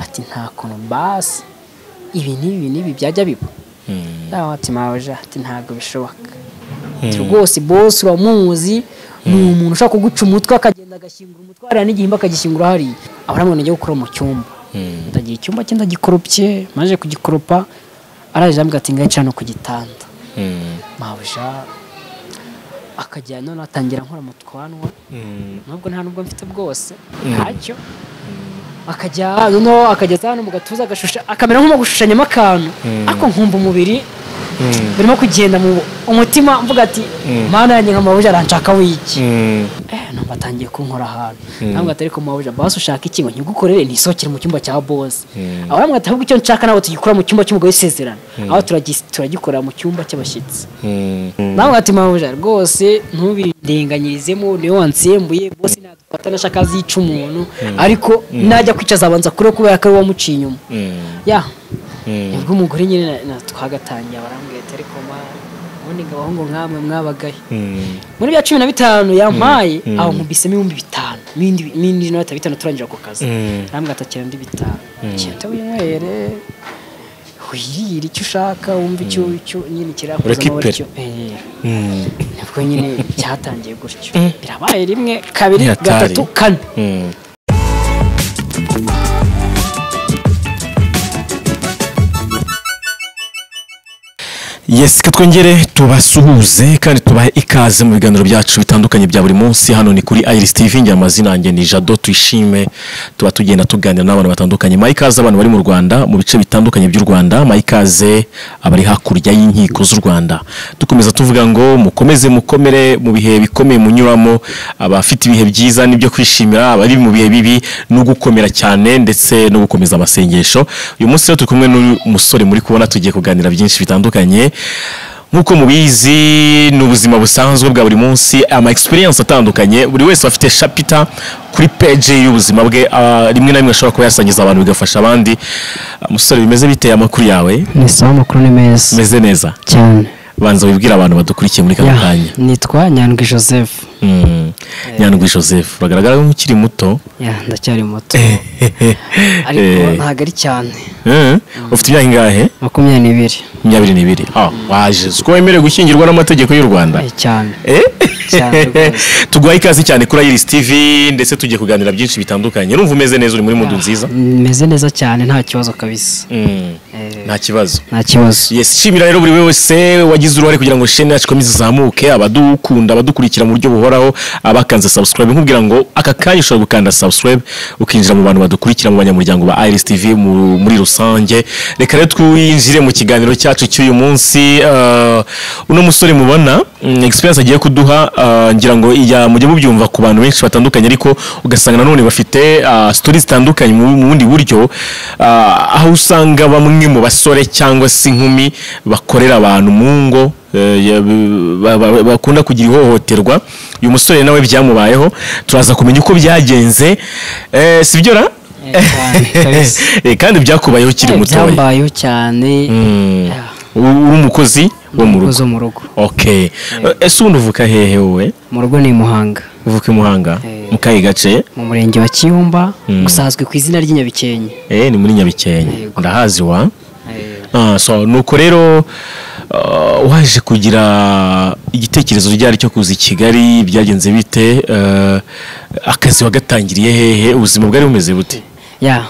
Ati nta kuntu basi ibi n'ibi n'ibi byajya biba. Ati mabuja, ati ntabwo bishoboka. Rwose boss uramuzi, ni umuntu ushaka kuguca umutwe akagenda agashyingura umutwe hariya n'igihimba akagishyingura hariya. Abaramubona njya gukora mu cyumba. Ndagiye icyumba cye ndagikoropye, maze kugikoropa araje ambwira ati ngaho no ku gitanda. Mabuja akajya none atangira nkora mu twanwa, nubwo nta nubwo mfite bwose ntacyo. Akajya noneho akageza hano mu gatuza agashusha, akamera nk'umu gushushanyamo akantu, ariko nkumva umubiri birimo kugenda mu umutima, mvuga ati mana yanjye nka mabuja aranshaka wiki. Numva atangiye kunkora ahantu. Ntabwo atari ko mabuja boss ushaka iki ngo nkigukorere ntisokere mu cyumba cya boss. Abaramwe ati ahubwo icyo nshaka nawe tugikora mu cyumba cy'umugabo w'isezerano, aho turagikora mu cyumba cy'abashyitsi. Ntabwo ati mabuja rwose ntubindenganyirizemo, niwe wansembuye boss nadufata nashaka azica umuntu, ariko najya kwicaza abanza kure kubera ko ari wamuciye inyuma. Ya nibwo umugore nyine twagatangiye barambwira ati ariko ma ubundi ngo abahungu nkamwe mwabagaye. Muri bya 15 yampaye aho nkubisemo 5000 n'indi nota 5 turangira ako kazi. Arambwira ati akira ndi 5 cyenda winywere wirire icyo ushaka wumva icyo nyine kirakuza amaboko. Nibwo nyine cyatangiye gutyo. Birabaye 1 2 3 4. Yes, katwongere tubasuhuze kandi tubahe ikaze mu biganiro byacu bitandukanye bya buri munsi. Hano ni kuri Iris TV, njye amazina yanjye ni Jado Tuyishime. Tuba tugenda tuganira n'abantu batandukanye. Mayi ikaze abantu bari mu Rwanda, mu bice bitandukanye by'u Rwanda, mayi ikaze abari hakurya y'inkiko z'u Rwanda. Dukomeza tuvuga ngo mukomeze mukomere mu bihe bikomeye munyuramo, abafite ibihe byiza nibyo kwishimira, abari mu bihe bibi no gukomera cyane ndetse no gukomeza amasengesho. Uyu munsi rero turi kumwe n'umusore muri kubona, tugiye kuganira byinshi bitandukanye. Nkuko mubizi ni ubuzima busanzwe bwa buri munsi, ama experience atandukanye, buri wese afite chapter kuri page y'ubuzima bwe, rimwe na rimwe ashobora kuba yasangiza abantu bigafasha abandi. Musore, bimeze biteye amakuru yawe? Ni sawa, amakuru ni meza. Meze neza cyane. Banza wibwira abantu badukurikiye muri kano kanya. Nitwa Nyandwi Joseph. Nyandwi Joseph, bagaragara nk'ukiri muto. Ya, ndacyari muto. Ariko ntago ari cyane. Ufite imyaka ingahe? 22. 22. Waje uko wemerewe gushyingirwa n'amategeko y'u Rwanda? Cyane. Cyane rwose. Tuguhaye ikaze cyane kuri Iris TV, ndetse tugiye kuganira byinshi bitandukanye. Urumva umeze neza, uri muri mudu nziza? Meze neza cyane, nta kibazo kabisa. Nta kibazo. Nta kibazo. Yes, shimira rero buri wese wagize uruhare kugira ngo chaîne yacu ikomeze izamuke, abadukunda, abadukurikira mu buryo buhoraho, abakanze subscribe. Nkubwira ngo aka kanya ushobora gukanda subscribe ukinjira mu bantu badukurikira mu banyamuryango ba Iris TV muri rusange. Reka rero twinjire mu kiganiro cyacu cy'uyu munsi. Uno musore mubona experience agiye kuduha, ngira ngo mujye mubyumva ku bantu benshi batandukanye, ariko ugasanga nanone bafite stories zitandukanye mu bundi buryo, aho usanga bamwe mu basore cyangwa se inkumi bakorera abantu mu ngo bakunda kugira ihohoterwa. Uyu musore nawe byamubayeho, turaza kumenya uko byagenze. Sibyo ra? Kandi byakubayeho ukiri muto? Byambayeho cyane. Uri umukozi wo mu rugo. Okay. Ese ubundi uvuka hehe wowe? Mu rugo ni Muhanga. Uvuka i Muhanga? Mu kahe gace? Mu murenge wa Kiyumba, gusa hazwi ku izina ry'Inyabikenke. Ni muri Nyabikenke. Ndahazi wa. So nuko rero waje kugira igitekerezo ryari cyo kuza i Kigali, byagenze bite? Akazi wagatangiriye hehe? Ubuzima bwari bumeze bute? Ya.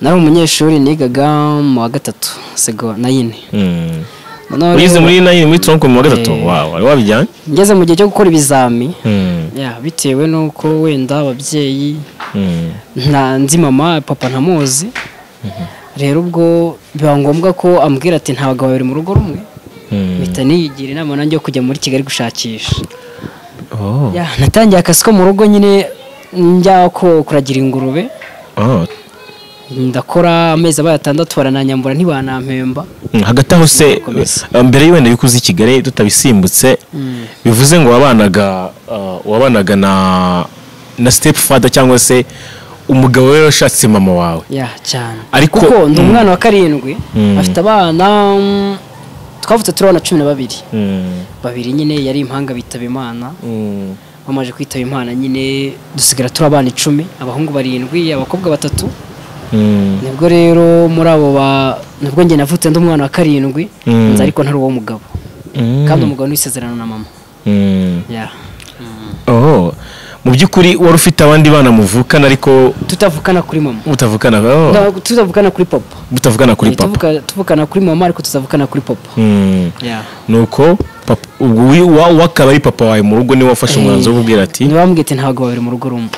Nari umunyeshuri, nigaga mu wa 3 sego na 4. Urize muri 9 muri tronc mu wa 3? Wow, wari wabijyanye? Ngeze mu gihe cyo gukora ibizami. Ya, bitewe nuko wenda ababyeyi nta nzi mama papa ntamuzi. Rero ubwo biba ngombwa ko ambwira ati nta bagabo babiri mu rugo rumwe. Mpita niyigira inama nanjye yo kujya muri Kigali gushakisha. Ya, natangiye akazi ko mu rugo nyine, njya ko kuragira ingurube. Ndakora amezi abaye 6 barananyambura ntibanampemba. Hagati aho se mbere y'wenda yuko uzi Kigali tutabisimbutse, bivuze ngo wabanaga na step father cyangwa se umugabo we washatse mama wawe? Ya, cyane. Ariko kuko ndi umwana wa 7, afite abana twavutse turi abana 12. Babiri nyine yari impanga bitaba Imana. Bamaze kwitaba Imana nyine dusigara turi abana 10, abahungu 7, abakobwa 3. Nibwo rero muri abo nibwo njye navutse ndi umwana wa 7, nza ariko ntari uwo mugabo. Kandi umugabo n'isezerano na mama. Yeah. Oh, mu byukuri wari ufite abandi bana muvukana ariko tutavukana kuri mama. Utavukana. Tutavukana kuri papa. Mutavukana kuri papa. Tuvukana kuri mama ariko tutavukana kuri papa. Yeah. Nuko papa wakaba ari papa wawe mu rugo ni wafashe umwanzuro wo kubwira ati nibambwiye ati ntabwo babiri mu rugo rumwe.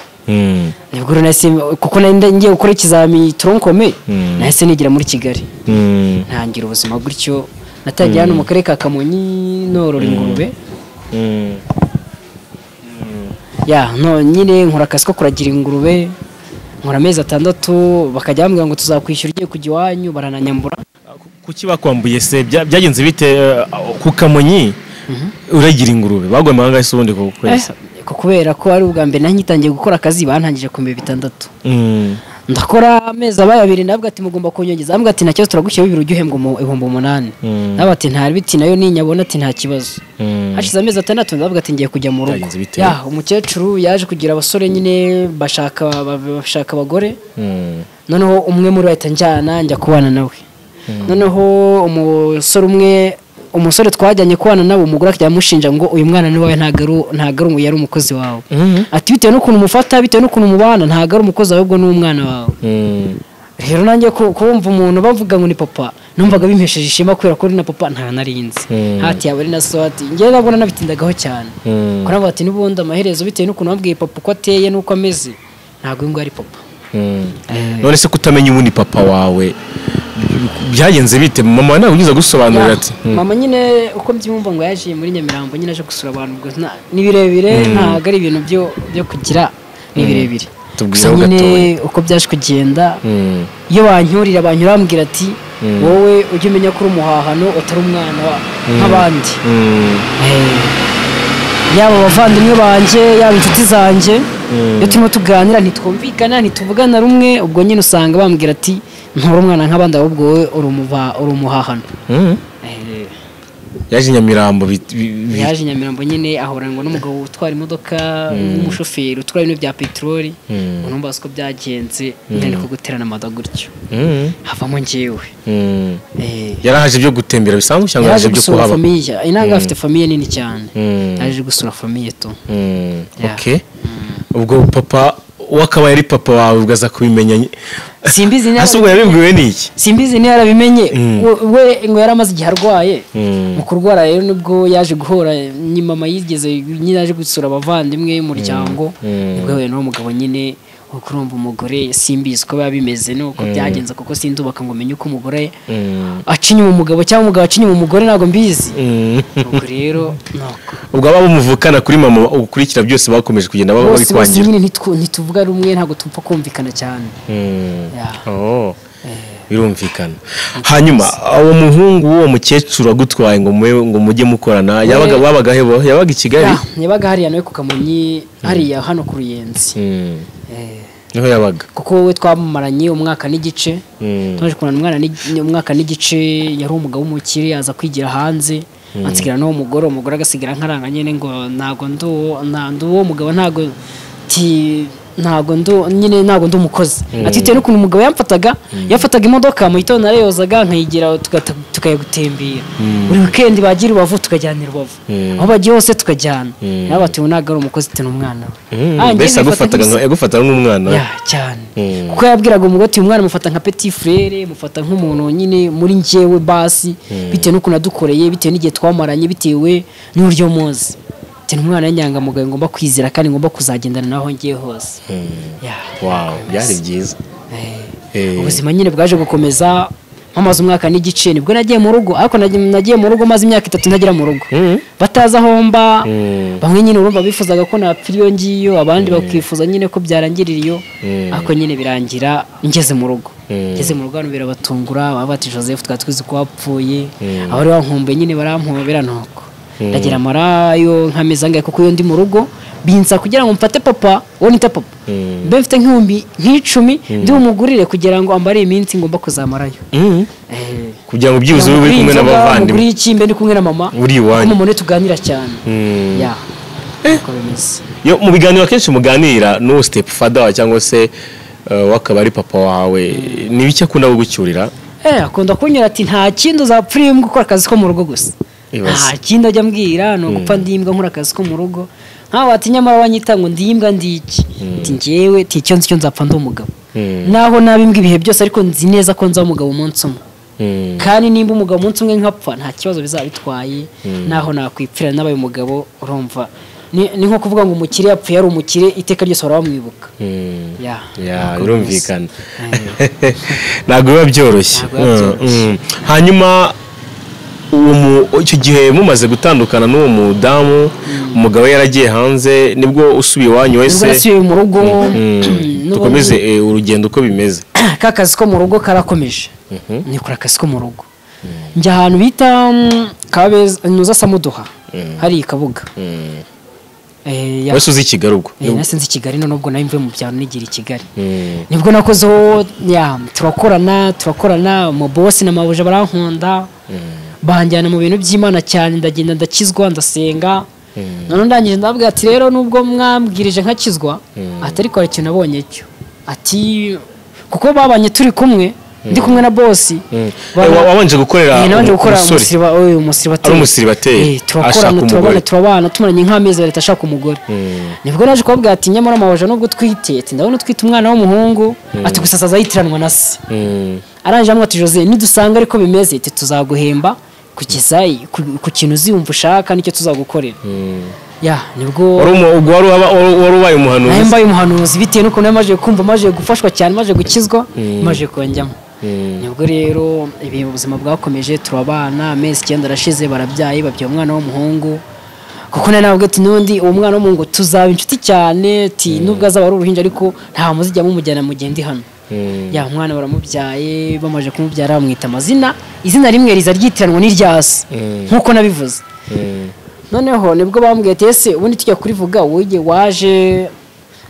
Nibwo nahise kuko ngiye gukora ikizami tronkome, nahise nigira muri Kigali. Ntangira ubuzima gutyo, natangiye hano mu karere ka Kamonyi norora ingurube. Ya, no nyine nkora akazi ko kuragira ingurube, nkora amezi 6 bakajya bambwira ngo tuzakwishyura ugiye kujya iwanyu, barananyambura. Kuki bakwambuye se byagenze bite ku Kamonyi uragira ingurube bagwa amahanga ese ubundi ku kwezi? Kubera ko ari ubwa mbere nanyitangiye gukora akazi bantangije ku 600. Ndakora amezi abaye 2 nabwo ati mugomba kunyongeza, ambwa ati nta kibazo turagushyira bibiri ujye uhembwa 8000. Nabo ati nta biti nayo ninyabona ati nta kibazo. Hashize amezi 6 ndavuga ati ngiye kujya mu rugo. Ya, umukecuru yaje kugira abasore nyine bashaka abagore. Noneho umwe muri bahita njyana njya kubana nawe. Noneho umusore umwe umusore twajyanye kubana nabo umugore akajya amushinja ngo uyu mwana ni wawe ntago yari umukozi wawe. Ati bitewe n'ukuntu umufata bitewe n'ukuntu umubana ntago ari umukozi wawe ahubwo ni umwana wawe. Rero nanjye kumva umuntu bavuga ngo ni papa numvaga bimpesheje ishema kubera ko na papa nta narinzi. Hati yaba ari na so ati njye nabona nabitindagaho cyane. Ko navuga ati n'ubundi amaherezo bitewe n'ukuntu bambwiye papa uko ateye n'uko ameze ntago uyu nguyu ari papa. None se kutamenya ubundi papa wawe byagenze bite? Mama nawe ugize gusobanurira ati mama nyine uko mbyumva ngo yaje muri Nyamirambo nyine aje gusura abantu ubwo ni birebire ntago ari ibintu byo kugira ni birebire. Gusa nyine uko byaje kugenda iyo bancyurira banyurambwira ati wowe ujye umenya ko uri umuhahano utari umwana nk'abandi. Yaba abavandimwe banjye yaba inshuti zanjye iyo turimo tuganira ntitwumvikana ntituvugana rumwe ubwo nyine usanga bambwira ati nturi umwana nk'abandi ahubwo wowe uri umuhahano. Yaje Nyamirambo yaje Nyamirambo nyine ahoranwa n'umugabo utwara imodoka n'umushoferi utwara ibintu bya peteroli urumva uko byagenze nyine ko guterana amada gutyo havamo njyewe. Yarahaje byo gutembera bisanzwe cyangwa yaje byo kuhaba? Inanga afite famille nini cyane yaje gusura famille to. Okay, ubwo papa wakabaye ari papa wawe ugaza kubimenya simbizi ni asubwo yabibwiwe niki? Simbizi ni yarabimenye we ngo yaramaze igihe arwaye. Mu kurwara rero nibwo yaje guhora ni mama yigeze nyine aje gusura abavandimwe umuryango nibwo we no mugabo nyine ukurumva umugore simbizi ko babimeze nuko byagenze kuko sindubaka ngo menye uko umugore acinya umugabo cyangwa umugabo acinya umugore ntago mbizi. Ubwo rero nuko ubwo abo muvukana kuri mama ukurikira byose bakomeje kugenda baba babikwangira nyine ntituvuga rumwe ntago tupfa kumvikana cyane. Oh, birumvikana. Hanyuma uwo muhungu uwo mukecuru agutwaye ngo mujye mukorana yabaga babaga hebo yabaga i Kigali? Yabaga hariya nawe ku Kamonyi hariya hano ku Ruyenzi. Niho yabaga kuko wowe twamumaranye umwaka n'igice twaje kubana umwana umwaka n'igice yari umugabo w'umukire aza kwigira hanze ansigira n'uwo mugore umugore agasigara nkaranga nyine ngo ntago nduwo mugabo ntago ntago nyine ntago ndi umukozi. Ati bitewe n'ukuntu umugabo yamfataga imodoka mu gitondo narayozaga nkayigira tukayagutembera buri weekend bagira Rubavu tukajyana Rubavu aho bagiye hose tukajyana nabo bati ntago ari umukozi ati n'umwana we. Mbese yagufataga nk'umwana we cyane kuko yabwiraga umugore ati umwana mufata nka petit frere mufata nk'umuntu nyine muri njyewe basi bitewe n'ukuntu adukoreye bitewe n'igihe twamaranye bitewe n'uburyo muzi. Umwana w'inyangamugayo ngomba kwizera kandi ngomba kuzagendana naho ngiye hose. Wow, byari byiza. Ubuzima nyine bwaje gukomeza mpamaze umwaka n'igice nibwo nagiye mu rugo ariko nagiye mu rugo maze imyaka 3 ntagera mu rugo bataza aho mba. Bamwe nyine urumva bifuzaga ko napfira iyo ngiyo abandi bakifuza nyine ko byarangirira iyo ariko nyine birangira ngeze mu rugo. Ngeze mu rugo hano birabatungura baba bati Joseph twari tuzi ko wapfuye abari bankumbuye nyine barampobera nuko ndagira amarayo nkameza ngaye kuko iyo ndi mu rugo binsa kugira ngo mfate papa uwo nita papa mbe mfite nk'ibihumbi nk'icumi ndi umugurire kugira ngo ambare iminsi ngomba kuzamarayo kugira ngo byibuze ube uri kumwe n'abavandimwe muri iki mbe ndi kumwe na mama uri iwanyu mama tuganira cyane. Ya uko bimeze yo mu biganiro akenshi muganira n'uwo step father cyangwa se Wakaba ari papa wawe, ni biki akunda kugucyurira? Akunda kunyura ati nta kindi uzapfira imbwa ukora akazi ko mu rugo gusa. Nta kindi ajya ambwira ni ugupfa ndi imbwa nkora akazi ko mu rugo. Nkaho ati nyamara wanyita ngo ndi imbwa ndi iki, ati njyewe ati icyo nzi cyo nzapfa ndi umugabo. Naho naba imbwa ibihe byose ariko nzi neza ko nzaba umugabo umunsi umwe. Kandi nimba umugabo umunsi umwe nkapfa nta kibazo bizaba bitwaye, naho nakwipfira nabaye umugabo. Urumva ni nko kuvuga ngo umukire yapfuye ari umukire, iteka ryose bahora bamwibuka. Birumvikana, ntabwo biba byoroshye. Hanyuma icyo gihe mumaze gutandukana n'uwo mudamu, umugabo yaragiye hanze, nibwo usubiye iwanyu wese? Nibwo nasubiye mu rugo. Dukomeze urugendo uko bimeze. Ka kazi ko mu rugo karakomeje, nikora akazi ko mu rugo, njya ahantu bita Kabeza nuza Samuduha, hari Kabuga. Wese uzi Kigali ubwo? Nase nzi Kigali, none ubwo nayo mvuye mu byaro nigira i Kigali. Nibwo nakozeho, turakorana, mu boss na mabuja barankunda, banjyana mu bintu by'Imana cyane, ndagenda ndakizwa ndasenga. None ndangije ndababwira ati rero nubwo mwambwirije nkakizwa, ati ariko hari ikintu nabonye cyo, ati kuko babanye turi kumwe, ndi kumwe na boss. Wabanje gukorera? Nabanje gukora umusiribateri, turakorana turabana turabana tumaranye nk'amezi leta ashaka umugore. Nibwo naje kubabwira ati nyamara mabuja nubwo twite, ati ndabona utwite umwana w'umuhungu, ati gusa azayitiranwa na se. Arangije amwe ati Jose nidusanga ariko bimeze, ati tuzaguhemba kugeza ku kintu uziyumva ushaka nicyo tuzagukorera. Nibwo wari ubaye umuhanuzi? Nari mbaye umuhanuzi bitewe n'ukuntu nari maje kumva, maje gufashwa cyane, maje gukizwa, maje konjyamo. Nibwo rero ibi ubuzima bwakomeje, turabana amezi 9 arashize, barabyaye, babyaye umwana w'umuhungu. Kuko nari nababwiye ati n'undi uwo mwana w'umuhungu tuzaba inshuti cyane, ati nubwo azaba ari uruhinja ariko nta muzijya mumujyana mugende hano. Mwana baramubyaye, bamaje kumubyara bamwita amazina, izina rimwe riza ryitiranwa n'irya se nkuko nabivuze. Noneho nibwo bambwiye ati ese ubundi tujya kurivuga wowe waje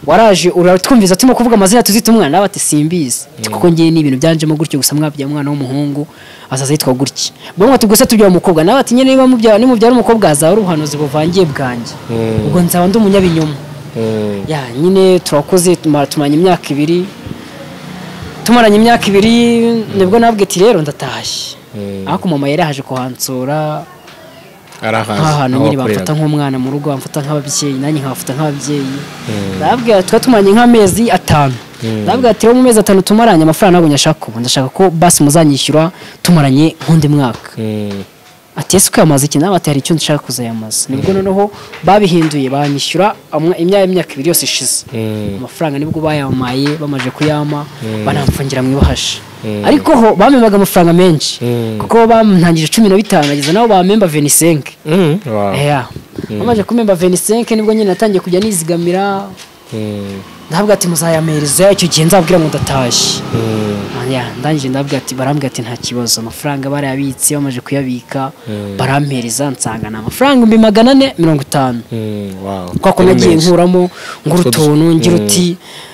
waraje uratwumviza turimo kuvuga amazina tuzita umwana? Nawe ati simbizi, kuko ngiye ni ibintu byanjemo gutyo gusa, mwabyaye umwana w'umuhungu azaza yitwa gutya. Bamwe ati gusa tubyara umukobwa, nawe ati nyine niba mubyara nimubyara umukobwa azaba ari ubuhanuzi buvangiye bwanjye, ubwo nzaba ndi umunyabinyoma. Nyine turakoze tumaranye imyaka 2, tumaranye imyaka 2 nibwo nabwiye ati rero ndatashye. Ariko mama yari yaje kuhansura, ahantu nyine bamfata nk'umwana mu rugo, bamfata nk'ababyeyi, nanjye nkabafata nk'ababyeyi. Ndababwira twa tumaranye nk'amezi 5, ndababwira ati rero mu mezi 5 tumaranye amafaranga ntabwo nyashaka ubu, ndashaka ko basi muzanyishyura tumaranye nk'undi mwaka. Ati ese ukayamaze iki? Nawe ati hari icyo nshaka kuzayamaza. Nibwo noneho babihinduye banyishyura imyaka 2 yose ishize. Amafaranga nibwo bayamaye, bamaje kuyama banamfungira mu ibahasha. Ariko ho bamembaga amafaranga menshi, kuko bamntangije 15 ageza nabo bamemba 25. Bamaje kumemba 25 nibwo nyine natangiye kujya nizigamira. Ndavuga ati muzayamereza icyo gihe nzabwira ngo ndatashye. Ndangije ndabwira ati, barambwira ati nta kibazo, amafaranga barayabitse, bamaje kuyabika barampereza, nsanga na amafaranga 450. Kwa nagiye nkuramo ngura utuntu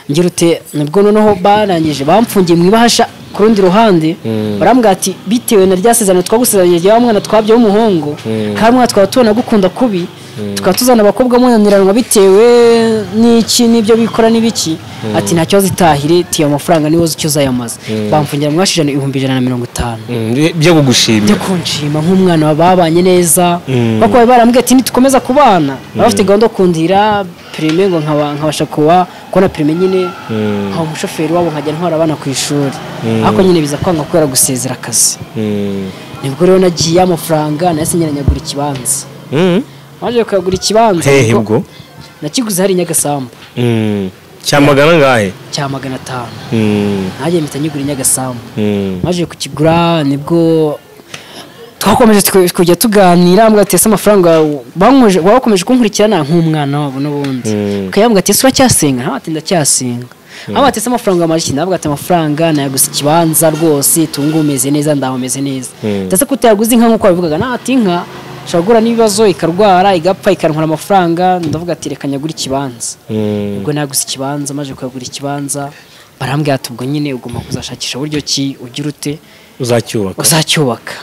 ngira uti nibwo noneho barangije bamfungiye mu ibahasha. Ku rundi ruhande barambwira ati bitewe na rya sezerano twagusezeranye rya mwana twabye w'umuhungu, kandi mwana twaba tubona gukunda kubi, tukaba tuzana abakobwa munaniranwa bitewe n'iki n'ibyo bikora n'ibiki, ati nta kibazo itahire, ti amafaranga niwo icyo uzayamaza. Bamfungira mu mwashijana 150,000 byo kugushimira, byo kunshima nk'umwana babanye neza. Kuko bari barambwiye ati nitukomeza kubana, bafite gahunda kundira prime ngo nkabasha kuba kubona prime nyine, nkaba umushoferi wabo nkajya ntwara abana ku ishuri. Ariko nyine biza kwanga kubera gusezera akazi. Nibwo rero nagiye amafaranga nahise nyiranyagura ikibanza. Maje kugura ikibanza hehe ubwo nakiguze hari Nyagasambu. Cya magana ngahe? Cya 500. Nagiye mpita nyigura Nyagasambu. Maje kukigura nibwo twakomeje kujya tuganira, mbwa ati ese amafaranga bankoje wakomeje kunkurikirana nk'umwana wabo n'ubundi. Ukayambwa ati ese uracyasenga? Ati ndacyasenga. Aba ati ese amafaranga amara iki? Nabwo ati amafaranga nayaguze ikibanza rwose, tungu umeze neza, ndaho umeze neza. Ndetse kutayaguze inka nkuko babivugaga, na ati inka shobora n'ibibazo ikarwara igapfa ikantwara amafaranga, ndavuga ati reka nyagura ikibanza. Ubwo naguze ikibanza, maje kuyagura ikibanza barambwira ati ubwo nyine ugomba kuzashakisha buryo ki ugira ute uzacyubaka.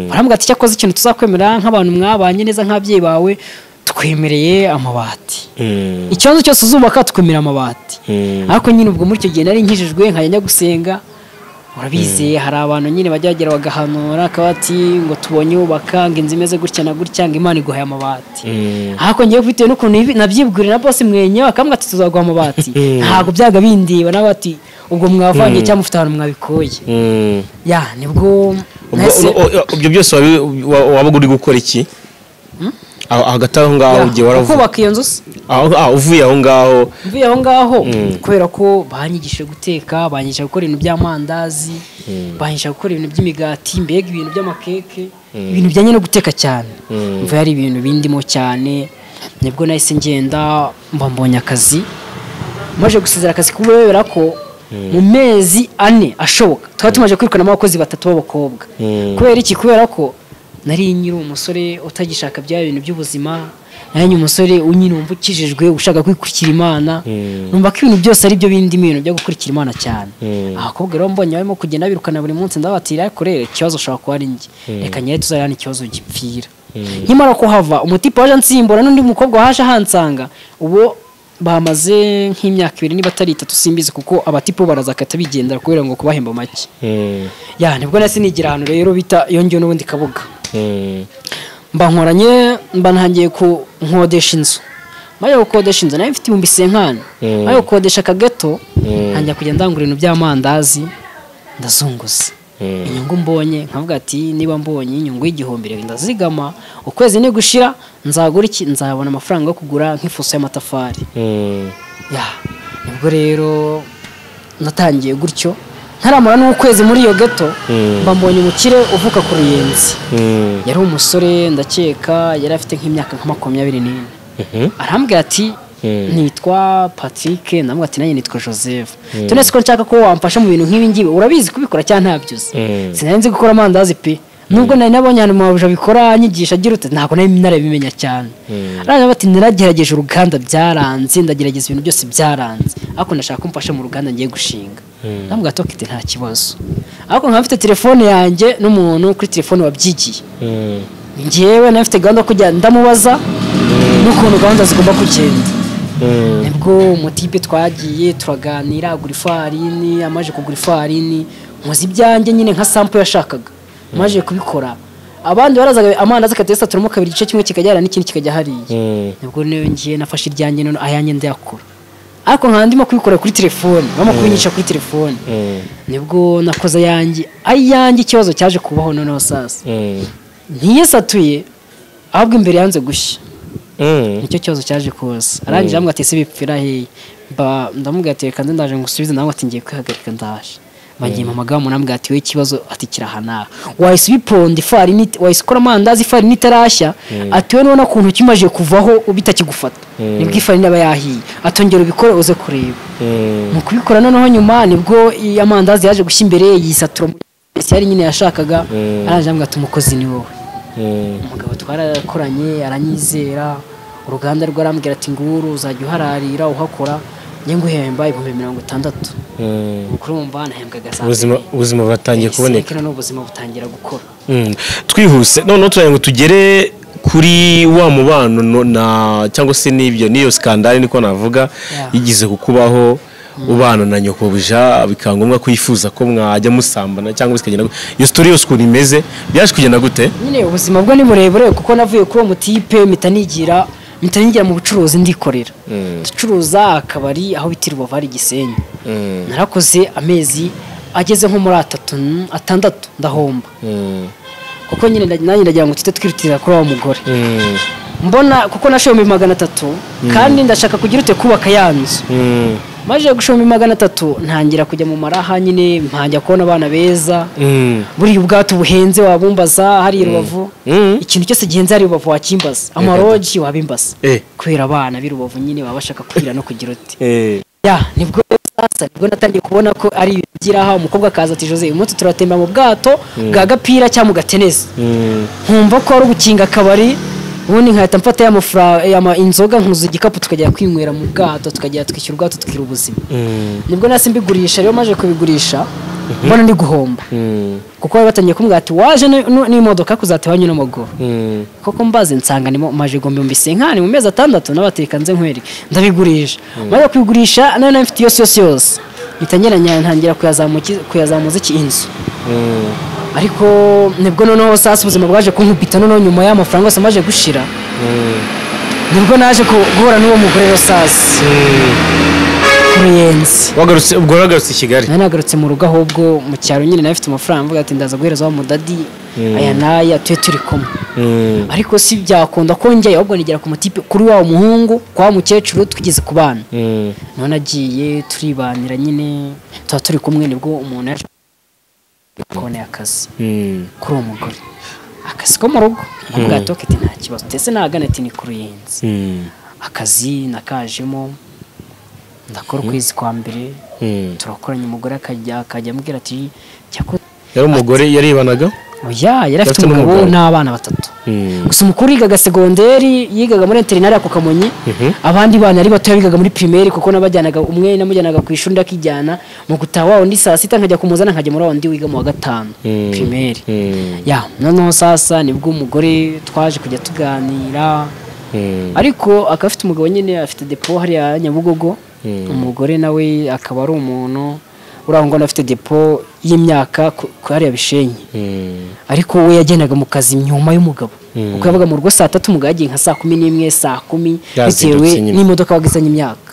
Barambwira ati cyakoze ikintu tuzakwemera nk'abantu mwabanye neza nk'ababyeyi bawe, Twemereye amabati. Ikibazo cyose uzubaka twemera amabati. Ariko nyine ubwo muri icyo gihe nari nkijijwe nkajya njya gusenga. Urabizi hari abantu nyine bajya bagera bagahanura akabati ngo tubonye ubaka ngo inzu imeze gutya na gutya ngo Imana iguhaye amabati. Ariko ngiye bitewe n'ukuntu nabyibwira na boss mwenye akambwa ati tuzaguha amabati. Ntabwo byaga bindiba nabati ubwo mwavanye cyangwa mufite ahantu mwabikoye. Ya nibwo ibyo byose wabaga uri gukora iki? Hagati aho ngaho ugiye waravuye kubaka iyo nzu se? Uvuye aho ngaho. Mvuye aho ngaho kubera ko banyigishije guteka, banyigishije gukora ibintu by'amandazi, banyigishije gukora ibintu by'imigati, mbega ibintu by'amakeke, ibintu bijyanye no guteka cyane. Mvuye ari ibintu bindimo cyane, nibwo nahise ngenda mba mbonye akazi. Maje gusezera akazi kubera ko mu mezi 4 ashoboka twari tumaje kwirukana abakozi 3 b'abakobwa. Kubera iki? Kubera ko nari nyiri umusore utagishaka bya bintu by'ubuzima, nari umusore unyinumva ukijijwe ushaka kwikurikira Imana, numva ko ibintu byose ari byo bindi ibintu byo gukurikira Imana cyane. Abakobwa rero mbonye barimo kugenda birukana buri munsi ndabatira ariko rero ikibazo ushobora kuba ari njye, reka nyere tuzarana ikibazo gipfira. Nkimara kuhava umutipe waje ansimbura n'undi mukobwa waje ahansanga, ubu bamaze nk'imyaka 2 niba atari 3 simbizi, kuko abatipo baraza akata bigendera kubera ngo kubahemba make. Ya nibwo nasi nigira ahantu rero bita yongewe n'ubundi Kabuga. Mba nkoranye mba ntangiye ku nkodesha inzu. Maze gukodesha inzu nari mfite 50,000. Maze gukodesha akageto ntangiye kujya ndangura ibintu by'amandazi ndazunguza. Inyungu mbonye nkavuga ati niba mbonye inyungu y'igihumbi reka ndazigama, ukwezi ni gushira nzagura iki, nzabona amafaranga yo kugura nk'ifuso y'amatafari. Ya nibwo rero natangiye gutyo. Ntaramara n'ukwezi muri iyo geto mba mbonye umukire uvuka ku Ruyenzi. Yari umusore ndakeka yari afite nk'imyaka nka 24. Arambwira ati nitwa Patrick, ndamubwira ati nanjye nitwa Joseph. Tunese ko nshaka ko wamfasha mu bintu nk'ibi ngibi, urabizi kubikora cyangwa ntabyuzi? Sinari nzi gukora amandazi pe. Nubwo nari nabonye ahantu mabuja bikora anyigisha agira ute ntabwo nari narabimenya cyane. Arambwira ati naragerageje uruganda byaranze, ndagerageza ibintu byose byaranze, ariko ndashaka kumfasha mu ruganda ngiye gushinga. Ndamubwira ati okay nta kibazo. Ariko nkaba mfite telefone yanjye n'umuntu kuri telefone wabyigiye. Njyewe nari mfite gahunda yo kujya ndamubaza n'ukuntu gahunda zigomba kugenda. Nibwo umutipe twagiye turaganira agura ifarini, amaje kugura ifarini nkoze ibyanjye nyine nka sample yashakaga. Maje kubikora abandi barazaga amandazi akatesa turimo kabiri igice kimwe kikajyana n'ikindi kikajya hariya. Nibwo ngiye nafashe iryanjye none ayanjye ndayakora, ariko nkaba ndimo kubikora kuri telefone, bamo kubinyigisha kuri telefone. Nibwo nakoze ayanjye ikibazo cyaje kubaho noneho sasa ntiyesatuye ahubwo imbere yanze gushya. Nicyo kibazo cyaje kuza. Arangije ambwira ati ese bipfira he? Ndamubwira ati reka ndaje ngusubize, nawe ati ngiye kwihagarika ndaje. Bagiye mama munambwira ati we ikibazo ati kirahana. Wahise ubiponda ifarini, wahise ukora amandazi ifarini itarashya, ati we nubona kuntu kimaje kuvaho ubitakigufata. Nibwo ifarini aba yahiye. Atongera ubikore uze kureba. Mu kubikora noneho nyuma nibwo amandazi yaje gushya imbere yisatura muri yari nyine yashakaga. Arangije ambwira ati umukozi ni wowe. Umugabo twarakoranye aranyizera, uruganda rwarambwira ati nguru uzajya uhararira uhakora njye nguhemba 60,000. Ukurumva nahembwaga saa ubuzima buratangiye kuboneka, no ubuzima butangira gukora. Twihuse none turaye ngo tugere kuri wa mubano na cyangwa se n'ibyo niyo skandale niko navuga yigize kukubaho ubana na nyokobuja bikangombwa kwifuza ko mwajya musambana cyangwa bikagenda iyo story yose ukuntu imeze byaje kugenda gute? Nyine ubuzima bwo ni burebure kuko navuye kuri uwo mutipe mitanigira mu bucuruzi ndikorera. Ducuruza akabari aho bita Rubavu ari Gisenyi. Narakoze amezi ageze nko muri 6 ndahomba. Kuko nyine nanjye ndagira ngo tute twirutira kuri wa mugore. Mbona kuko nashoye 300 kandi ndashaka kugira ute kubaka yanzu. Maje gushoma 300 ntangira kujya mu maraha nyine mpanjya kubona abana beza. Buri ubwato buhenze wabumbaza hari Rubavu. Ikintu cyose gihenze hari Rubavu wakimbaza. Amaroji wabimbaza. Kwera abana b'i Rubavu nyine babashaka kwira no kugira uti. Ya nibwo sasa nibwo natangiye kubona ko ari byiraha umukobwa akaza ati Jose uyu munsi turatemba mu bwato bwa gapira cyangwa mu gatenesi. Nkumva ko ari ugukinga akabari ubundi nkahita mfata ya mafaranga inzoga nkuza igikapu tukajya kwinywera mu bwato tukajya twishyura ubwato tukira ubuzima. Nibwo nasi mbigurisha rero maje kubigurisha Mbona ndi guhomba. Kuko bari batangiye kumbwira ati waje n'imodoka kuzata iwanyu n'amaguru. Koko mbaze nsanga nimo maje gombe 50,000 mu mezi 6 nabateka nze nkwereke ndabigurisha. Maze kwigurisha nayo mfite yose yose. Mpita ntangira kuyazamuza iki inzu. Ariko nibwo noneho sasa ubuzima bwaje kunkubita noneho nyuma y'amafaranga yose maje gushira. Nibwo naje guhura n'uwo mugore rero sasa. Kuruyenzi. Wagarutse ubwo wagarutse i Kigali? Nari nagarutse mu rugo ahubwo mu cyaro nyine nari mfite amafaranga mvuga ati ndaza guhereza wa mudadi aya naya tuye turi kumwe. Ariko si byakunda ko njyayo ahubwo nigera ku mutipe kuri wa muhungu kwa mukecuru twigeze kubana. None agiye turibanira nyine tuba turi kumwe nibwo umuntu yaje kubona akazi kuri uwo mugore. Akazi ko mu rugo ndavuga ati okay nta kibazo ndetse nagana ati ni Kuruyenzi. Akazi nakajemo ndakora ukwezi kwa mbere turakoranye umugore akajya ambwira ati yari umugore yaribanaga? Oya yari afite umugabo n'abana batatu. Gusa umukuru yigaga segonderi yigaga muri interinari ku Kamonyi, abandi bana ari batoya bigaga muri primaire kuko nabajyanaga umwe namujyanaga ku ishuri ndakijyana mu gutaha wa undi saa sita nkajya kumuzana nkajya muri wa undi wiga mu wa 5 primaire. Ya noneho sasa nibwo umugore twaje kujya tuganira. Ariko akaba afite umugabo nyine afite depo hariya Nyabugogo. Umugore nawe akaba ari umuntu uraho ngo afite depo y'imyaka hariya Bishenyi. Ariko we yagendaga mu kazi nyuma y'umugabo. Kuko yabaga mu rugo saa 3 umugabo yagiye nka saa 11 saa 10 bitewe n'imodoka wagizanye imyaka.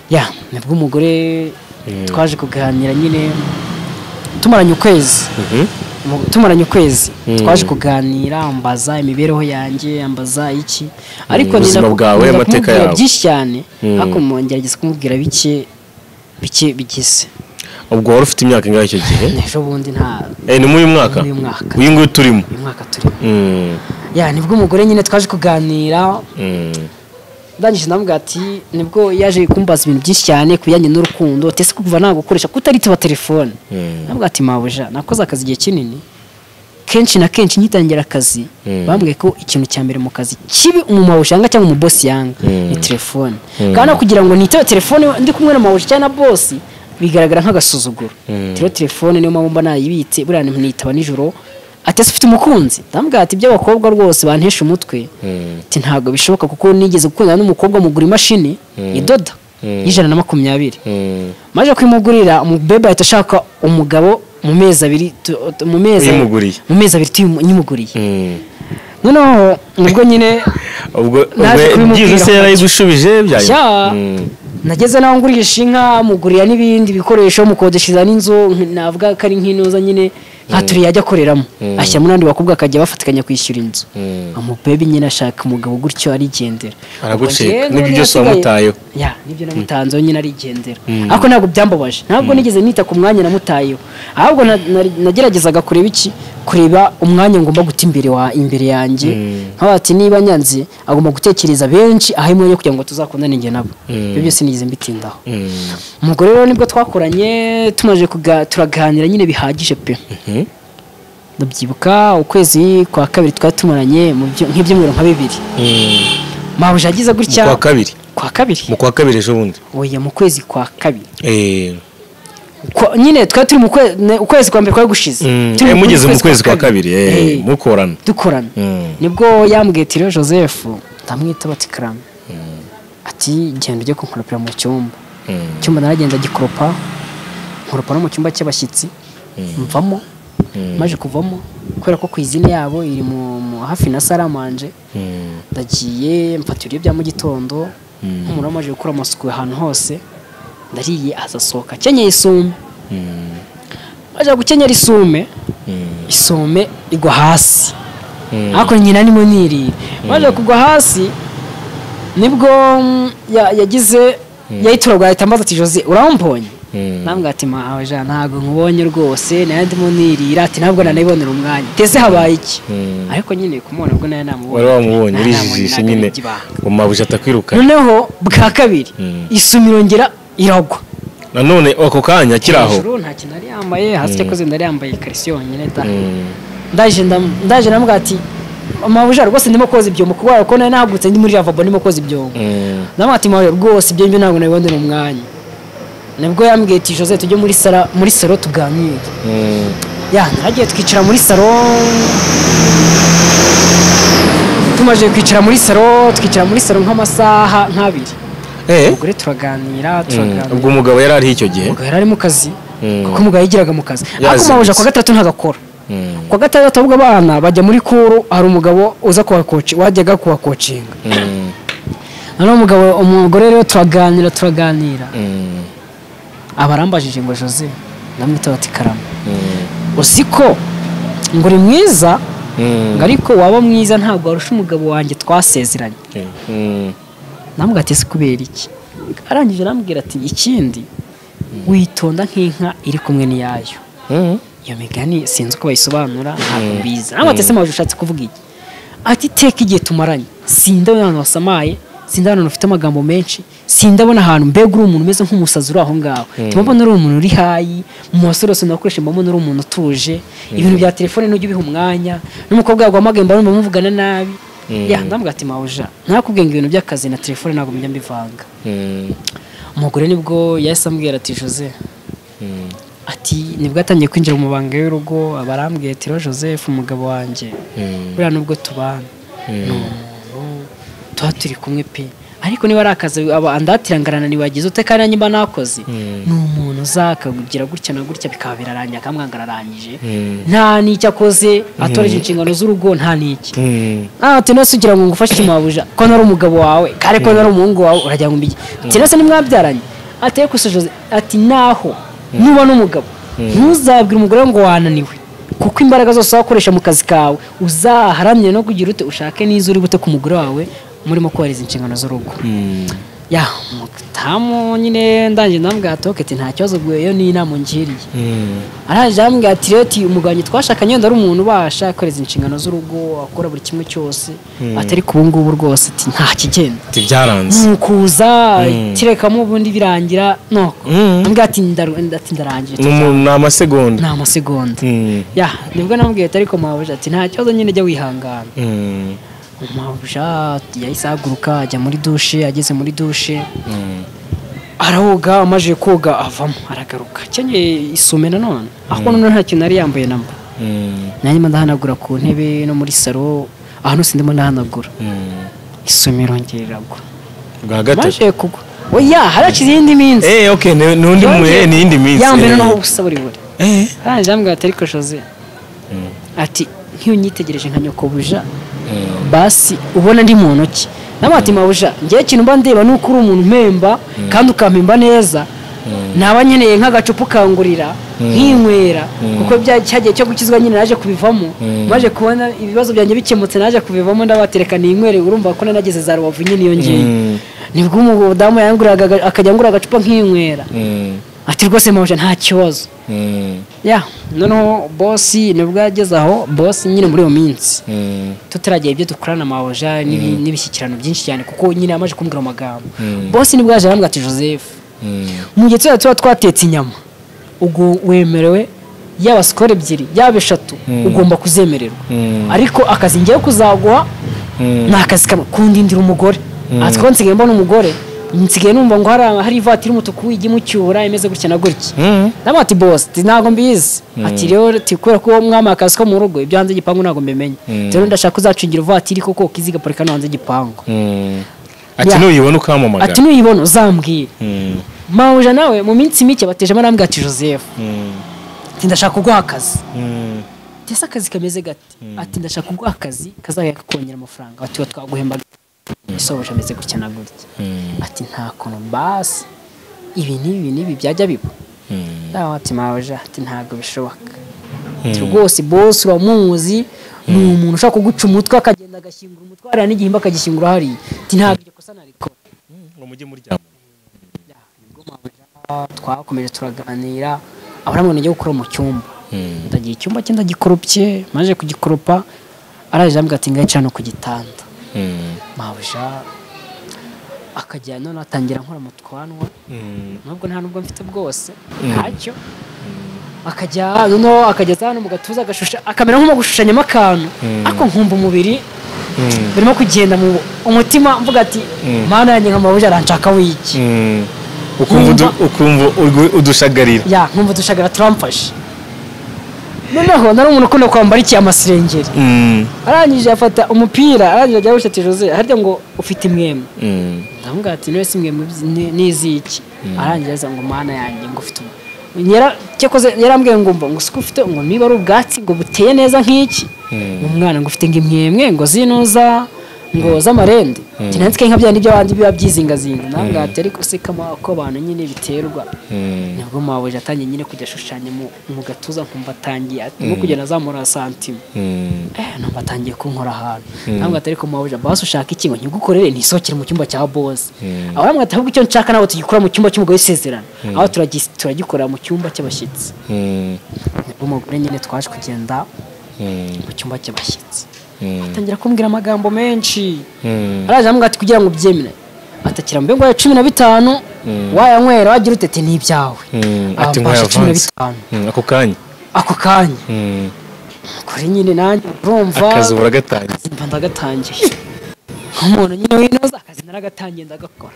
Ya nibwo umugore twaje kuganira nyine tumaranye ukwezi. Tumaranye ukwezi twaje kuganira ambaza imibereho yanjye ambaza iki ariko ubuzima bwawe amateka yawe byinshi cyane ariko ngerageza kumubwira bike bike bigize. Ubwo wari ufite imyaka ingahe icyo gihe? Ejo bundi nta ni muri uyu mwaka? Uyu nguyu turimo. Uyu mwaka turimo. Ya nibwo umugore nyine twaje kuganira. Ndangije ndamubwira ati nibwo yaje kumbaza ibintu byinshi cyane kubijyanye n'urukundo tese kuva nagukoresha kutaritaba telefone. Ndamubwira ati mabuja nakoze akazi igihe kinini kenshi na kenshi nkitangira akazi bambwiye ko ikintu cya mbere mu kazi kibi umumawuja yanga cyangwa umubosi yanga ni telefone. Kandi kugira ngo nitabe telefone ndi kumwe na mawuja cyangwa na bosi bigaragara nk'agasuzuguro. Tero telefone niyo mpamvu mba nayibitse buriya nitaba nijoro. Ati ese ufite umukunzi? Ndamubwira ati iby'abakobwa rwose bantesha umutwe. Ati ntabwo bishoboka kuko nigeze gukundana n'umukobwa mugura imashini idoda y'120. Maje kwimugurira umubebe ahita ashaka umugabo mu mezi abiri mu mezi abiri nyimuguriye. Noneho nubwo nyine ubwo byiza se yarayigushubije byayo. Nageze naho ngurisha inka mugurira n'ibindi bikoresho mukodeshiza n'inzu navuga ko ari nk'inoza nyine nka turi yajya akoreramo ashyira muri andi bakobwa akajya bafatikanya kwishyura inzu. Amubebe nyine ashaka umugabo gutyo arigendera. Aragucika n'ibyo byose wamutayeho. Ya nibyo namutanzeho nyine arigendera. Ariko ntabwo byambabaje ntabwo nigeze nita ku mwanya namutayeho ahubwo nageragezaga kureba iki kureba umwanya ngomba guta imbere wa imbere yanjye nkaba ati niba nyanze agomba gutekereza benshi aho imwe yo kugira ngo tuzakundane njye nabo. Ibyo byose nigeze mbitindaho. Umugore rero nibwo twakoranye tumaje turaganira nyine bihagije pe. Ndabyibuka ukwezi kwa kabiri twari tumaranye nk'ibyumweru nka 2. Mabuja agize gutya kwa kabiri. Kwa kabiri? Mu kwa kabiri ejo bundi. Oya mu kwezi kwa kabiri. Nyine twari turi mu kwezi kwa mbere kwari gushize. Mugeze mu kwezi kwa kabiri mukorana. Dukorana. Nibwo yambwiye ati rero Joseph ndamwita bati karame. Ati genda ujye kunkoropera mu cyumba. Icyumba naragenda gikoropa nkoropa no mu cyumba cy'abashyitsi mvamo. Maje kuvamo kubera ko cuisine yabo iri mu hafi na salamanje. Ndagiye mfata ibiryo bya mu gitondo nk'umuntu amaje gukora amasuku ahantu hose ndariye azasohoka akenyeye isume. Aje gukenyera isume isume igwa hasi. Ariko nyina nimo nirira. Maje kugwa hasi nibwo yagize yayituragwa ahita ambaza ati Jose urambonye? Nambwa ati mawe ntabwo nkubonye rwose nayo ndimo nirira ati ntabwo nanayibonera umwanya tese habaye iki? Ariko nyine kumubona ubwo nayo namubonye. Wari wamubonye urijijishe nyine umabuje atakwirukana. Noneho bwa kabiri isumi irongera iragwa. Nanone ako kanya kiraho. Hejuru nta kintu nari yambaye hasi cyakoze ndari yambaye ikariso yonyine da. Ndaje ndamubwira ati mabuja rwose ndimo koza ibyombo kubera ko nayo nahagurutse ndi muri lavabo ndimo koza ibyombo. Ndamubwira ati mawe rwose ibyo ngibyo ntabwo nabibonera umwanya. Nibwo yambwiye ati Jose tujye muri sala, muri salo tuganire. Ya naragiye twicara muri salo, tumaze kwicara muri salo, twicara muri salo nk'amasaha nk'abiri. Umugore turaganira. Ubwo umugabo yari ari icyo gihe? Umugabo yari ari mu kazi, kuko umugabo yigiraga mu kazi. Ariko mabuja kwa gatatu ntagakora. Kwa gatandatu ahubwo abana bajya muri kuru, hari umugabo uza kubakoci, wajyaga kubakocinga. Noneho umugabo umugore rero turaganira. Abarambajije ngo Jose, ndamwita bati karama. Uziko ngo uri mwiza, ngo ariko waba mwiza ntabwo warusha umugabo wanjye twasezeranye. Namubwira ati ese kubera iki? Arangije arambwira ati ikindi witonda nk'inka iri kumwe n'iyayo. Iyo migani sinzi uko bayisobanura, ntabwo mbizi. Namubwira ati ese mabuja ushatse kuvuga iki? Ati teka igihe tumaranye, sindabona ahantu wasamaye, sindabona ahantu ufite amagambo menshi, sindabona ahantu mbega uri umuntu umeze nk'umusazi uri aho ngaho. Mbona uri umuntu uri hayi, mu basore bose nakoresha mbona uri umuntu utuje, ibintu bya telefone ntujya ubiha umwanya, n'umukobwa yaguhamagaye mbona muvugana nabi. Ya ndamubwira ati mabuja ntakubwiye ngo ibintu by'akazi na telefone ntabwo njya mbivanga. Umugore nibwo yahise ambwira ati Jose, ati nibwo atangiye kwinjira mu mabanga y'urugo, abarambwiye ati rero Joseph umugabo wanjye buriya nubwo tubana ni umuntu tuba turi kumwe pe, ariko niba ari akazi andatira ngarana niwagize ute kandi nanjye mba nakoze, ni umuntu uzakagira gutya na gutya bikaba birarangiye akamwanga ararangije, nta n'icyo akoze, atoreje inshingano z'urugo nta n'iki. Ati nose ugira ngo ngufashe mabuja ko nari umugabo wawe kare ko nari umuhungu wawe uragira ngo mbige. Ati nose nimwabyaranye? Ati ariko se Jose, ati naho nuba n'umugabo ntuzabwire umugore ngo wananiwe, kuko imbaraga zose wakoresha mu kazi kawe uzaharamye no kugira ute ushake n'izo uri bute ku mugore wawe murimo kubahiriza inshingano z'urugo. Ya mutamu nyine ndangije ndambwira ati okay nta kibazo iyo ni inama ngiriye. Araje ambwira ati rero ati umugabo twashakanye wenda ari umuntu ubasha kubahiriza inshingano z'urugo akora buri kimwe cyose, atari ku ngubu rwose ati nta kigenda. Ati byaranze. Nukuza kirekamo ubundi birangira no. Ambwira ati ndarangije. Ni amasegonda. Ni amasegonda. Ya nibwo namubwiye ati ariko mabuja ati nta kibazo nyine jya wihangana. Mabuja yahise ahaguruka ajya muri dushe, ageze muri dushe arawoga, amaze koga avamo aragaruka akenyeye isume nanone, aho none nta kintu yari yambaye namba. Nanjye ndahanagura ku ntebe no muri salo, ahantu sindimo ndahanagura, isume irongera iragwa. Bwa gatatu amaze kugwa, oya haracize iyindi minsi. Okay n'undi ni iyindi minsi yambaye noneho ubusa buri buri. Arangije ambwira ati ariko Jose, ati nk'iyo unyitegereje nka nyokobuja basi ubona ndi mu ntoki. Namati mabuja ngiye kintu mba ndeba nuko uri umuntu mpemba kandi ukampemba neza, naba nkeneye nk'agacupa ukangurira nkinywera, kuko cyagiye cyo gukizwa nyine naje kubivamo, maje kubona ibibazo byanjye bikemutse naje kubivamo ndabatereka ninywere, urumva ko nageze za Rubavu nyine iyo ngiye. Nibwo umudamu yanguriraga akajya angura agacupa nkinywera. Ati rwose mabuja nta kibazo. Ya noneho boss nibwo yageze aho, boss nyine muri iyo minsi tutaragiye ibyo dukorana mabuja n'ibishyikirano byinshi cyane, kuko nyine yamaze kumbwira amagambo. Boss nibwo yaje arambwira ati Joseph, mu gihe tuba twatetse inyama ubwo wemerewe yaba sikoro ebyiri yaba eshatu ugomba kuzemererwa, ariko akazi ngiye kuzaguha ni akazi kamwe kundindira umugore. Ati ko nsigaye mbona umugore, nsigaye numva ngo hari ivatiri y'umutuku ijya imucyura imeze gutya na gutya. Namwe ati boss ntabwo mbizi. Ati rero ati kubera ko mwama akazi ko mu rugo ibyo hanze igipangu ntabwo mbimenye, rero ndashaka uzacungira ivatiri koko kizigaparika no hanze igipangu. Ati nuyibona ukamamagara. Ati nuyibona uzambwira. Mabuja nawe mu minsi mike batejemo arambwira ati Joseph, ati ndashaka kuguha akazi. Ese akazi kameze gate? Ati ndashaka kuguha akazi kazajya kakongera amafaranga. Ati twaguhemba isoboje ameze gutya na gutya. Ati nta kuntu basi ibi n'ibi n'ibi byajya biba. Ati mabuja ati ntabwo bishoboka. Ati rwose boss uramuzi, ni umuntu ushaka kuguca umutwe akagenda agashyingura umutwe hariya n'igihimba akagishyingura hariya. Ati ntabwo iryo kosa narikora. Ngo mujye muryama. Nibwo mabuja twakomeje turaganira, abaramubona ngiye gukora mu cyumba. Ndagiye icyumba cye ndagikoropye, maze kugikoropa araje ambwira ati ngayicara no ku gitanda. Mabuja akajya none atangira nkora mu twanwa, nubwo nta nubwo mfite bwose ntacyo, akajya noneho akageza hano mu gatuza agashusha akamera nk'umu gushushanyamo akantu, ariko nkumva umubiri birimo kugenda mu umutima mvuga ati mana yanjye nka mabuja aranshaka wiki. Ukumva udushagarira. Ya, nkumva udushagarira turamfashe. Noneho nari umuntu ukunda kwambara iki amasirengeri. Arangije afata umupira, arangije ajya gushati Jose, harya ngo ufite imwemwe. Ndamubwira ati niwe si imwemwe n'iziki. Arangije aza ngo mana yanjye ngo ufite cyakoze yarambwiye ngo mba ngo siko ufite ngo niba ari ubwatsi ngo buteye neza nk'iki. Umwana ngo ufite ngo imwemwe ngo zinuza ngo z'amarende. Tinantsike nka byandi by'abandi biba byizingazinga. Ndamubwira ati ariko se kama ko abantu nyine biterwa. Nibwo mabuja atangiye nyine kujya ashushanya mu gatuza nkumva atangiye no kugenda azamura santima. Numva atangiye kunkora ahantu. Ndamubwira ati ariko mabuja basi ushaka iki ngo nkigukorere ntisokere mu cyumba cya boss. Abaramubwira ati ahubwo icyo nshaka nabo tugikora mu cyumba cy'umugore w'isezerano. Aho turagikora mu cyumba cy'abashyitsi. Nibwo umugore nyine twaje kugenda mu cyumba cy'abashyitsi. Atangira kumbwira amagambo menshi. Araje amubwira ati kugira ngo ubyemere. Atakira mbe ngo 15 wayanywera wagira utete ni ibyawe. Ati ngo yavanze. Ako kanya. Ako kanya. Kuri nyine nanjye urumva akazi uragatangiye. Mba ndagatangiye. Nk'umuntu nyine winoza akazi naragatangiye ndagakora.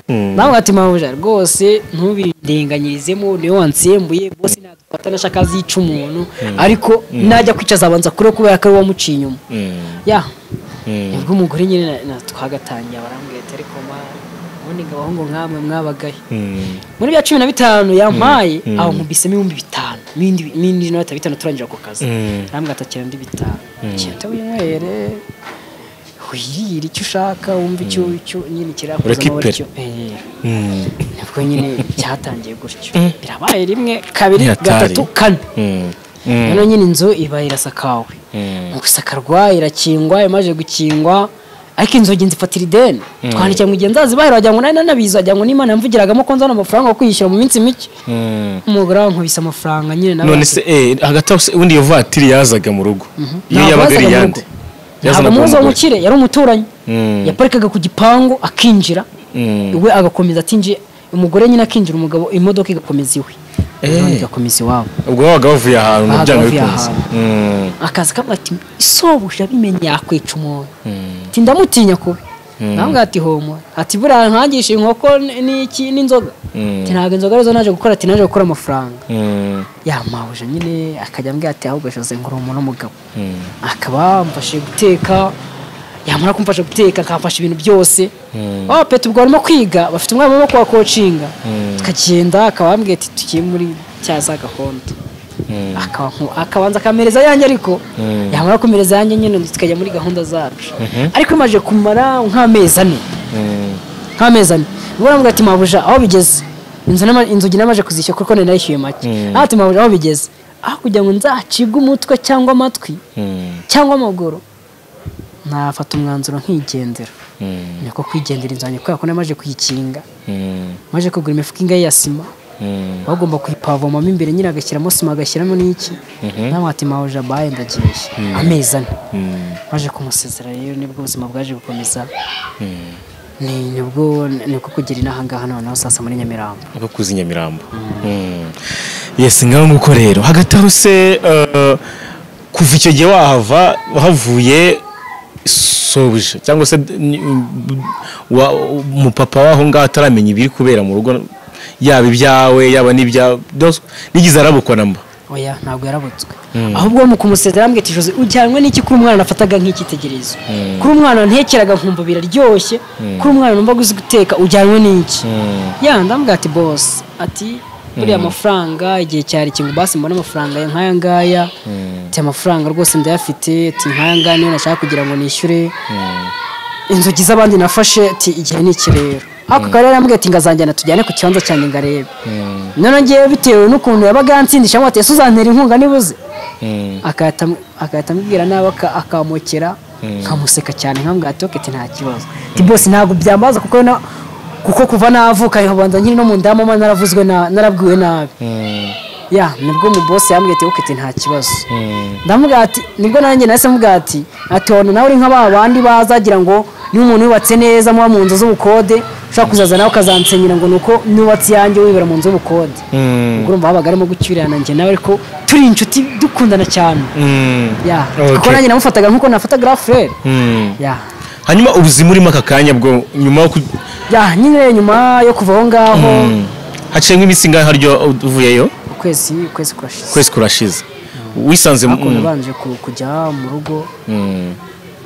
Nawe ati mabuja rwose ntubindenganyirizemo niyo wansembuye bose nadufata nashaka azica umuntu ariko najya kwicaza abanza kure kubera ko ari wamuciye inyuma. Ya. Nibwo umugore nyine twagatangiye barambwiye ati ariko ma ubundi ngo abahungu nkamwe mwabagaye. Muri bya 15 yampaye aho nkubisemo 5000 n'indi nota 5 turangira ako kazi. Arambwira ati akira ndi 5. Cyenda winywere wirira icyo ushaka wumva icyo nyine kirakuza amaboko. Nibwo nyine cyatangiye gutyo. Birabaye rimwe kabiri gatatu kane. Noneho nyine inzu iba irasakawe. Mu gusakarwa irakingwa imaze gukingwa ariko inzugi nzifatira ideni. Twandikira mu gihe nzazibahera wagira ngo nari nanabizi wagira ngo n'Imana yamvugiragamo ko nzana amafaranga yo kwishyura mu minsi mike. Umugore wankubise amafaranga nyine nawe. None se hagati aho ubundi iyo vatiri yazaga mu rugo. Iyo yabaga ari yande. Ntabwo muzi umukire yari umuturanyi. Yaparikaga ku gipangu akinjira. Iwe agakomeza atinjiye umugore nyine akinjira umugabo imodoka igakomeza iwe. Igakomeza iwabo. Ubwo wabaga bavuye ahantu mu byanga bikunze. Akaza kavuga ati isobuja bimenye yakwica umuntu. Ati ndamutinya kubi. Namubwira ati homo. Ati buriya nkangisha inkoko n'iki n'inzoga. Ati ntabwo inzoga arizo naje gukora ati naje gukora amafaranga. Yamahuje nyine akajya ambwira ati ahubwo Jose ngo uri umuntu w'umugabo. Akaba amfashe guteka. Yamara kumfasha guteka akamfasha ibintu byose. Oh pete ubwo barimo kwiga bafite umwanya wo kubakocinga. Tukagenda akaba ambwiye ati tugiye muri cyaza gahunda. Akabanza akamereza yanjye ariko yamara kumereza yanjye nyine tukajya muri gahunda zacu. Ariko imaje kumara nk'amezi ane. Nk'amezi ane. Ubwo aramubwira ati mabuja aho bigeze. Inzugi namaje kuzishyura kuko nari nayishyuye make. Ati mabuja aho bigeze. Aho kugira ngo nzacibwe umutwe cyangwa amatwi cyangwa amaguru. Nafata umwanzuro nkigendera. Niko kwigendera inzu yanjye kubera ko namaje kuyikinga. Maje kugura imifuka ingahe ya sima. Bagomba kuyipavomamo imbere nyine agashyiramo sima agashyiramo n'iki. Nawe ati mabuja baye ndagiye. Amezi ane. Maje kumusezera rero nibwo ubuzima bwaje gukomeza. Nibwo niko kugera inaha ngaha noneho sasa muri Nyamirambo. Niko kuzi Nyamirambo. Yes ngaho nguko rero. Hagati aho se kuva icyo gihe wahava wahavuye sobuje cyangwa se umupapa waho ngaho ataramenya ibiri kubera mu rugo yaba ibyawe yaba n'ibya nigize arabukwa namba. Oya ntabwo yarabutswe. Ahubwo mu kumusezera ambwiye ati Jose ujyanwe n'iki kuri umwana nafataga nk'ikitegererezo. Kuri umwana ntekeraga nkumva biraryoshye, kuri umwana numva guzi guteka ujyanwe n'iki. Ya ndambwira ati boss ati buriya amafaranga igihe cyari kingo basi mbona amafaranga nk'aya ngaya. Ati amafaranga rwose ndayafite ati nk'aya ngaya niyo nashaka kugira ngo nishyure. Inzugi z'abandi nafashe ati igihe ni iki rero. Ako kare yarambwiye ati ngazanjyana tujyane ku kibanza cyanjye ngarebe. None ngiye bitewe n'ukuntu yabaga yansindisha ngo ati ese uzantera inkunga nibuze. Akahita ambwira nawe akamokera nkamuseka cyane nkambwira ati okay nta kibazo. Ati boss ntabwo byambaza kuko kuva navuka nkabanza nkiri no mu nda mama naravuzwe narabwiwe nabi. Ya nibwo mu boss yambwiye ati okay nta kibazo. Ndamubwira ati nibwo nanjye nahise mubwira ati ati nawe uri nka ba bandi bazagira ngo ni umuntu yubatse neza muba mu nzu z'ubukode ushaka kuzaza nawe ukazansenyera ngo nuko nubatse yanjye wibera mu nzu y'ubukode. Ubwo urumva habaga arimo gucyurirana njye nawe ariko turi inshuti dukundana cyane. Ya kuko nanjye namufataga nkuko nafata grand frère. Ya Hanyuma ubuzima urimo aka kanya bwo nyuma yo Ya nyine nyuma yo kuva aho ngaho haciye nk'iminsi ingahe haryo uvuyeyo? Ukwezi kurashize. Ukwezi kurashize. Wisanze nabanje kujya mu rugo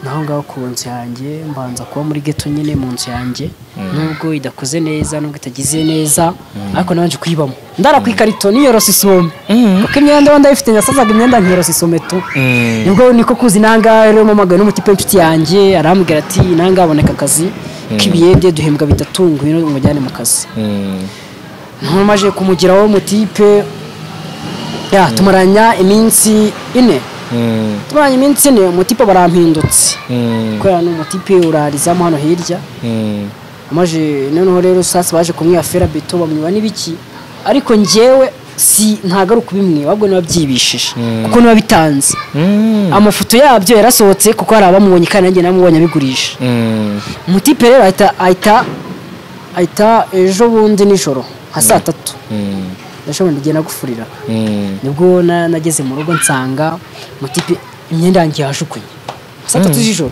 naho ngaho ku nzu yanjye, mbanza kuba muri ghetto nyine mu nzu yanjye, nubwo idakoze neza, nubwo itagize neza, ariko nabanje kuyibamo ndara ku ikarito niyorosa isombe, kuko imyenda ndayifite, nasazaga imyenda nkiyorosa isombe tu. Nibwo niko kuzi nanga rero mpamagaye n'umutipe w'inshuti yanjye, arambwira ati nanga haboneka akazi k'ibiyede duhembwa 3, ngwino umujyane mu kazi. Ntumaje kumugiraho umutipe, ya tumaranya iminsi 4. Tumaranye iminsi 4 umutipe barampindutse. Kubera n'umutipe urarizamo hano hirya. Amaje noneho rero sasa baje kumwiha ferabeto bamwiba n'ibiki, ariko njyewe si ntago ari ukubimwiba, ahubwo nibabyibishije kuko nibabitanze. Amafoto yabyo yarasohotse kuko hari abamubonye kandi nanjye namubonye abigurisha. Umutipe rero ahita ejo bundi nijoro nka saa 3 ndashobora ndagenda gufurira. Nibwo nageze mu rugo nsanga mutipe imyenda yanjye yajukunye saa 3 z'ijoro.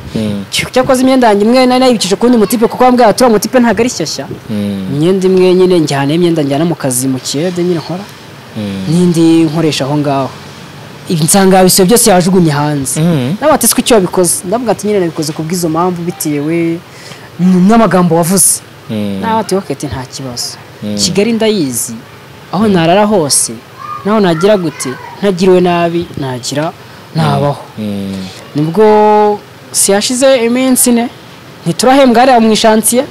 Cyakoze imyenda yanjye imwe nari nayibikije kundi mutipe, kuko bambwira ati mutipe ntago ari shyashya. Imyenda imwe nyine njyana imyenda njyana mu kazi mu kiyede nyine nkora, n'indi nkoresha aho ngaho. Nsanga ibisebe byose yajugunye hanze. Nabati siko icyo wabikoze, ndavuga ati nyine nabikoze kubw'izo mpamvu bitewe n'amagambo wavuze. Nabati okay nta kibazo. Kigali ndayizi, aho narara hose naho nagira gute ntagiriwe nabi nagira nabaho. Nibwo siyashize iminsi 4 ntiturahembwa hariya mu ishansiye,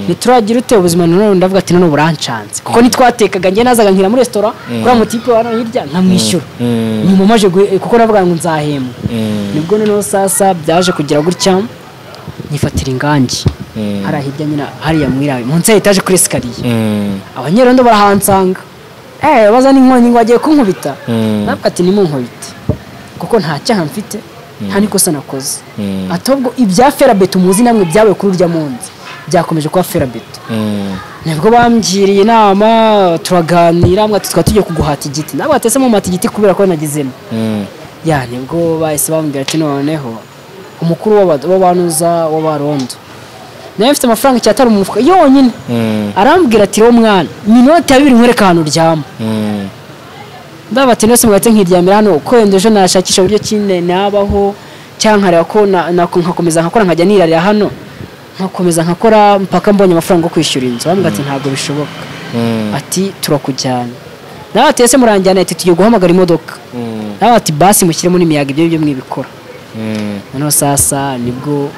ntituragira ute ubuzima. None ndavuga ati none burancanze, kuko nitwatekaga njye nazaga nkira muri restaurant kuri mutipe hano hirya nkamwishyura nyuma maje kuko navuga ngo nzahembwa. Nibwo noneho sasa byaje kugira gutya nifatira ingangi hariya hirya nyine hariya mwirawe munsi ya etaje kuri escalier. Abanyerondo barahansanga, bazana inkonyi ngo bagiye kunkubita. Navuga ati nimunkubite kuko nta cyaha mfite, nta nikosa nakoze. Atubwo ibya ferabeto muzi namwe byabaye kuri urya munsi byakomeje kuba ferabeto. Nibwo bamgiriye inama turaganira, mwe twatwa tugiye kuguhata igiti. Nabo atese mu mata igiti kubera ko nagizemo. Ya nibwo bahise bambwira ati noneho umukuru w'abanuza w'abarondo nawe mfite amafaranga 5 mu mufuka yonyine. Arambwira ati ro mwana minota 2 nkwereka ahantu uryama. Ndabati nose mwate nkiryamira hano ko wenda ejo nashakisha uburyo kine nabaho cyankareba ko nkakomeza nkakora nkajya nirarira hano nkakomeza nkakora mpaka mbonye amafaranga yo kwishyura inzu. Bambwira ati ntabwo bishoboka. Ati turakujyana. Nawe ati ese muranjyana? Ati tugiye guhamagara imodoka. Nawe ati basi mushyiremo n'imiyaga ibyo mwibikora. Noneho sasa nibwo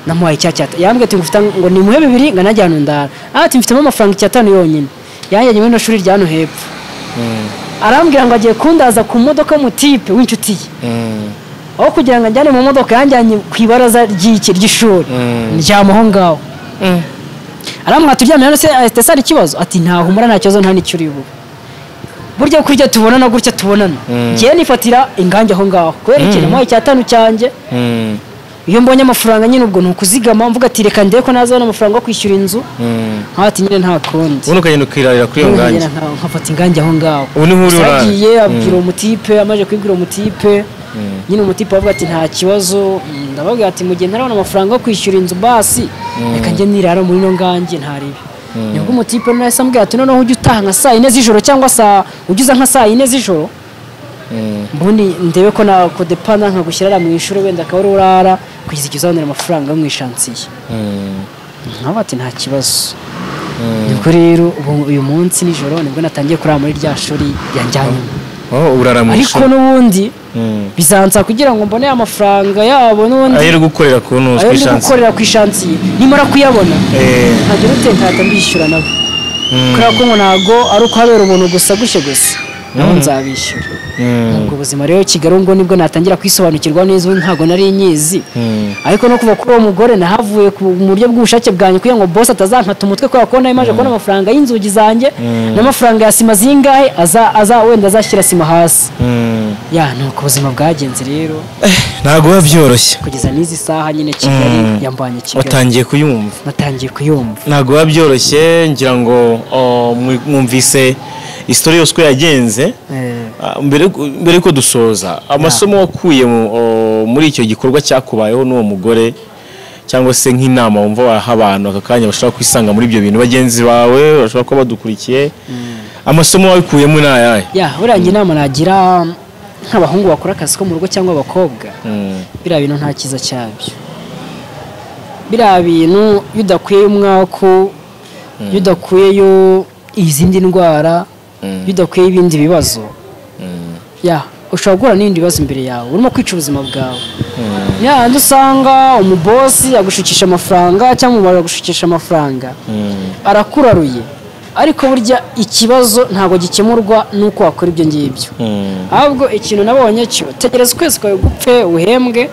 namuhaye icyacyata. Yambwiye ati ngufita ngo nimuhe 2 ngo najyana ndara. Ati mfitemo amafaranga 5 yonyine. Yanjyanye muri no shuri rya hano hepfo. Arambwira ngo agiye kundaza ku modoka y'umutipe w'inshuti ye. Aho kugira ngo anjyane mu modoka yanjyanye ku ibaraza ry'iki ry'ishuri. Ndyama aho ngaho. Arambwira ati uryamye hano se ese ari ikibazo? Ati nta humura nta kibazo nta n'icyo uri bube. Burya kurya tubonana gutya tubonana. Ngiye nifatira ingange aho ngaho. Kubera iki namuhaye 5 cyanjye. Iyo mbonye amafaranga nyine ubwo nukuzigama mvuga ati reka ndeko nazabona amafaranga yo kwishyura inzu. Nkati nyine nta kundi. Ubundi ukagenda ukirarira kuri iyo ngange. Nkafata ingange aho ngaho. Ubu ni nkuri urara. Yagiye abwira umutipe, amaje kwibwira umutipe. Nyine umutipe avuga ati nta kibazo, ndababwira ati mugihe ntarabona amafaranga yo kwishyura inzu basi reka njye nirara muri no ngange ntaribe. Nibwo umutipe nahise ambwira ati noneho ujye utaha nka saa 4 z'ijoro cyangwa saa ujye uza nka saa 4 z'ijoro. Mbundi ndebe ko na kodepana nkagushyira mu ishuri wenda akaba ari urara kugeza igihe uzabonera amafaranga yo mu ishansiye. Nkaba ati nta kibazo. Nibwo rero uyu munsi nijoro nibwo natangiye kurara muri rya shuri yanjyanyemo. Urara mu ishuri. Ariko n'ubundi bizansa kugira ngo mbone amafaranga yabo n'ubundi ayo gukorera ku ntuzi ku ishansiye. Ayo gukorera ku ishansiye nimara kuyabona ntagira ute ntata mbishyura nabo. Kubera ko ngo ntago ari uko habera ubuntu gusa gushye gusa. Nabo nzabishyura. Ubwo buzima rero Kigali ngo nibwo natangira kwisobanukirwa neza ntago nari nyizi. Ariko no kuva kuri uwo mugore nahavuye mu buryo bw'ubushake bwanjye kugira ngo boss atazankata umutwe kubera ko nayimaje kubona amafaranga y'inzugi zanjye n'amafaranga ya sima zingahe aza wenda azashyira sima hasi. Ya nuko ubuzima bwagenze rero. Ntago biba byoroshye. Kugeza n'izi saha nyine Kigali yambanye Kigali. Watangiye kuyumva. Natangiye kuyumva. Ntago biba byoroshye ngira ngo mwumvise histoire yose uko yagenze. Mbere ko dusoza amasomo wakuye muri icyo gikorwa cyakubayeho n'uwo mugore cyangwa se nk'inama wumva waha abantu aka kanya bashobora kwisanga muri ibyo bintu, bagenzi bawe bashobora kuba badukurikiye, amasomo wabikuyemo ni ayahe? Ya, buriya njye inama nagira nk'abahungu bakora akazi ko mu rugo cyangwa abakobwa, biriya bintu nta cyiza cyabyo. Biriya bintu iyo udakuyeyo umwaku, iyo udakuyeyo izindi ndwara, iyo udakuyeyo ibindi bibazo, ya ushobora guhura n'ibindi bibazo imbere yawe, urimo kwica ubuzima bwawe. Ya handi usanga umubosi agushukisha amafaranga cyangwa umubare agushukisha amafaranga, arakuraruye, ariko burya ikibazo ntabwo gikemurwa n'uko wakora ibyo ngibyo. Ahubwo ikintu nabonye cyo, tegereza ukwezi kwawe gupfe, uhembwe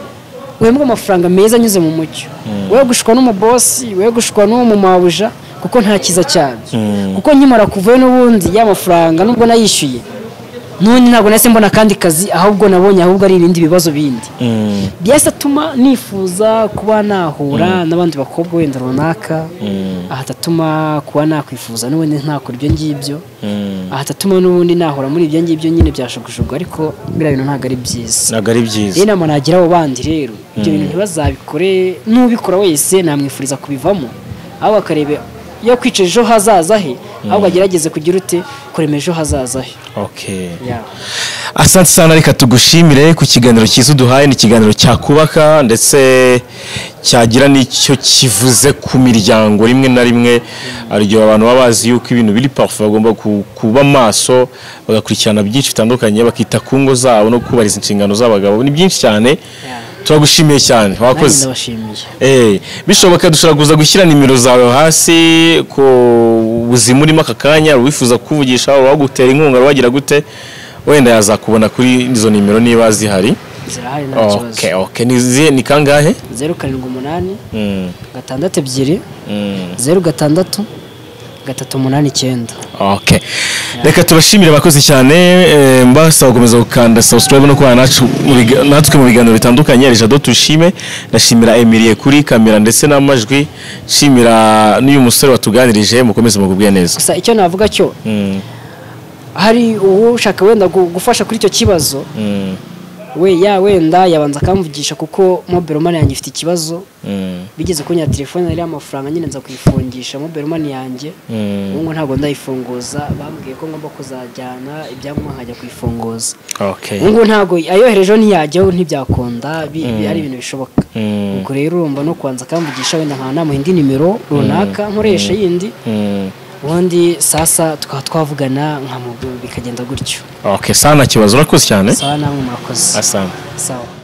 amafaranga meza anyuze mu mucyo, we gushukwa n'umubosi, we gushukwa n'umumabuja, kuko nta cyiza cyabyo. Kuko nkimara kuvayo n'ubundi ya mafaranga nubwo nayishyuye, none ntabwo nahise mbona akandi kazi, ahubwo nabonye ahubwo ari ibindi bibazo bindi byahise atuma nifuza kuba nahura n'abandi bakobwa wenda runaka, ahatatuma kuba nakwifuza n'ubundi ntakora ibyo ngibyo, ahatatuma n'ubundi nahura muri ibyo ngibyo nyine byashugujugu. Ariko biriya bintu ntabwo ari byiza, ntabwo ari byiza. Rero inama nagira abo bandi rero, ibyo bintu ntibazabikore, n'ubikora wese namwifuriza kubivamo, ahubwo akareba yo kwica ejo hazaza he, ahubwo agerageze kugira ute kurema ejo hazaza he. Okay. Asante sana, reka tugushimire ku kiganiro cyiza uduhaye. Ni ikiganiro cyakubaka ndetse cyagira n'icyo kivuze ku miryango. Rimwe na rimwe aryo abantu baba bazi yuko ibintu biri parfait, bagomba kuba maso, bagakurikirana byinshi bitandukanye, bakita ku ngo zabo no kubariza inshingano z'abagabo. Ni byinshi cyane. Turagushimiye cyane, wakoze. Bishoboka dushobora kuza gushyira nimero zawe hasi ku buzima urimo aka kanya, wifuza kuvugisha, wagutera inkunga, wagira gute, wenda yazakubona kuri izo nimero niba zihari. Zirahari nta kibazo. Okay, okay. Ni kangahe? 078 6 2 0 6 3 8 9. Okay. Reka tubashimire abakozi cyane, mbasaba gukomeza gukanda subscribe no kubana natwe mu biganiro bitandukanye. Jado Tushime, ndashimira Emilie kuri kamera ndetse n'amajwi, nshimira n'uyu musore watuganirije. Mukomeze mugubwe neza. Gusa icyo navuga cyo, hari uwo ushaka wenda gufasha kuri icyo kibazo, we ya wenda yabanza akamvugisha, kuko mobile money yanjye ifite ikibazo. Bigeze kunya telefone yari amafaranga nyine, nza kuyifungisha mobile money yanjye. Ubu ngo ntabwo ndayifunguza, bambwiye ko ngomba kuzajyana ibyangombwa nkajya kuyifunguza. Ubu ngo ntabwo ayoherejeho ntiyajyaho, ntibyakunda, ari ibintu bishoboka. Ubwo rero urumva no kubanza akamvugisha, wenda nkaba namuha indi nimero runaka nkoresha yindi, ubundi sasa tukaba twavugana bikagenda gutyo. Okay, sana kibazo, urakoze cyane. Sawa, namwe murakoze. Asante. Sawa.